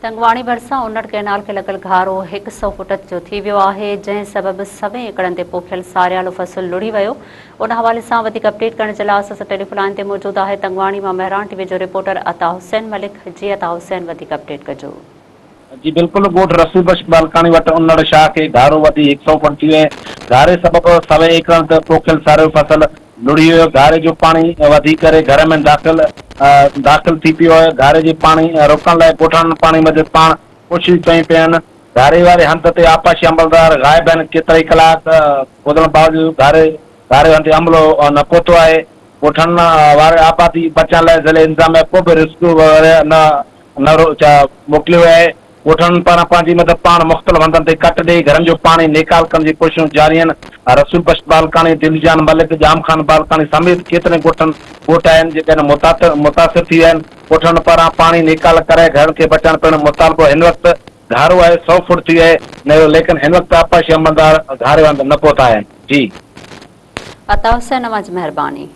تنگواڻي ڀرسان انڙ ڪئنال کي لڳل گهارو هڪ سئو فوٽ جو ٿي ويو آهي، جنهن سبب سوين ايڪڙن تي پوکيل ساريالو فصل لڙهي ويو. ان حوالي سان وڌيڪ اپڊيٽ ڪرڻ جي لاء اسان سان ٽيليفون لائين تي موجود آهي تنگواڻي مان مهراڻ ٽي وي جو رپورٽر عطا حسين ملڪ. جي عطا حسين وڌيڪ اپڊيٽ ڪجو. جي بلڪل ڳوٺ رسول بخش ٻالڪاڻي وٽ انڙ شاهه کي گهارو وڌي هڪ سئو فوٽ ٿي ويو ۽ گهاري سبب سوين ايڪڙن تي پوکيل ساريو فصل لڙهي ويو، گهاري جو پاڻي وڌي ڪري گهر ۾ داخل داخل ٿي پيو آهي، گهاري جي پاڻي روڪڻ لاء ڳوٺاڻن پاڻي مدد پاڻ ڪوششون ڪيون پيون آهن، گهاري واري هنڌ تي آبپاشي عملدار غائب آهن، ڪيترائي ڪلاڪ گذرڻ باوجود گهاري واري هنڌ تي عملو نه پهتو آهي، ڳوٺن واري آبادي بچائڻ لاء ضلعي انتظاميا ڪو به ريسڪيو وغيره نه نه موڪليو ويو آهي، ڳوٺاڻن پاران پنهنجي مدد پاڻ مختلف هنڌن تي ڪٽ ڏئي گهرن جو پاڻي نيڪال ڪرڻ جي ڪوششون جاري آهن. رسول بخش بالڪاڻي، دلجان ملڪ، ڄام خان بالڪاڻي سميت ڪيترن ڳوٺن ڳوٺ آهن جيڪي هن متاثر ٿي ويا آهن. ڳوٺاڻن پاران پاڻي نيڪال ڪرائي گهرن کي بچائڻ پڻ مطالبو هن وقت گهارو آهي سئو فوٽ ٿي ويو آهي نيو ليڪن هن وقت آبپاشي عملدار گهاري هنڌ نه پهتا آهن. جي. عطا حسين اوهان جي مهرباني.